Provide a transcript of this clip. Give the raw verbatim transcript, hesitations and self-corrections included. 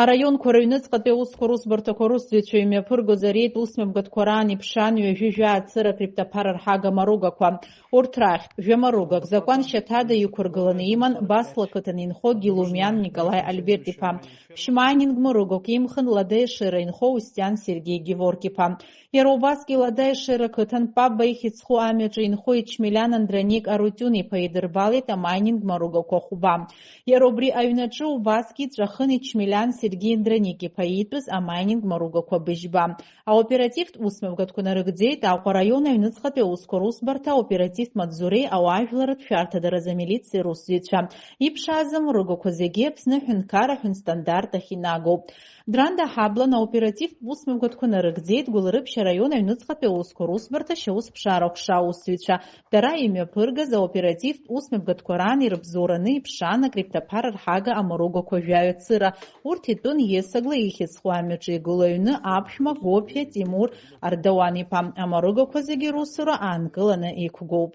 Араионқәа рыҩныҵҟатәи аусқәа русбарҭақәа русзуҩцәа имҩаԥыргоз ари еит усмҩаԥгатәқәа раан иԥшаан ҩажәи жәаа цыра акриптаԥара рҳага амаругақәа. Урҭ рахьтә жәа маругак закәан шьаҭада иқәыргыланы иман Басла қыҭан инхо Гилумиан Николаи Альберт-иԥа. Ԥшь майнинг маругак имхын Лада Ешыра инхо Устиан Сергеи Геворг-иԥа. Иара убасгьы Лада Ешыра қыҭан Пабба ихьӡ зху амҩаҿы инхо Ичмелян Андроник Арутиун-иԥа идырбалеит амайнинг маругақәа хәба. Иара убри аҩнаҿы убасгьы иҵәахын Ичмелян Сергеи Андроник-иԥа иитәыз амайнинг маругақәа быжьба. Аоперативтә усмҩаԥгатәқәа нарыгӡеит Аҟәа араион аҩныҵҟатәи аусқәа русбарҭа аоперативтә маҵзуреи ауаажәларратә шәарҭадаразы амилициа русзуҩцәа. Иԥшааз амаругақәа зегьы Аԥсны аҳәынҭқарра аҳәынҭстандарт ахь инагоуп. Дранда Ҳаблан аоперативтә усмҩаԥгатәқәа нарыгӡеит Гәылрыԥшь араион аҩныҵҟатәи аусқәа русбарҭа ашьаусԥшаара аҟәша аусзуҩцәа. Дара имҩаԥыргаз аоперативтә усмҩаԥгатәқәа раан ирыбзоураны иԥшаан акриптаԥара рҳага амаругақәа жәаҩа цыра. Урҭ итәын Есагла ихьӡ зху амҩаҿы игылоу аҩны аԥшәма Гоԥиа Тимур Ардауан-иԥа. Амаругақәа зегьы русура аанкыланы иқәгоуп.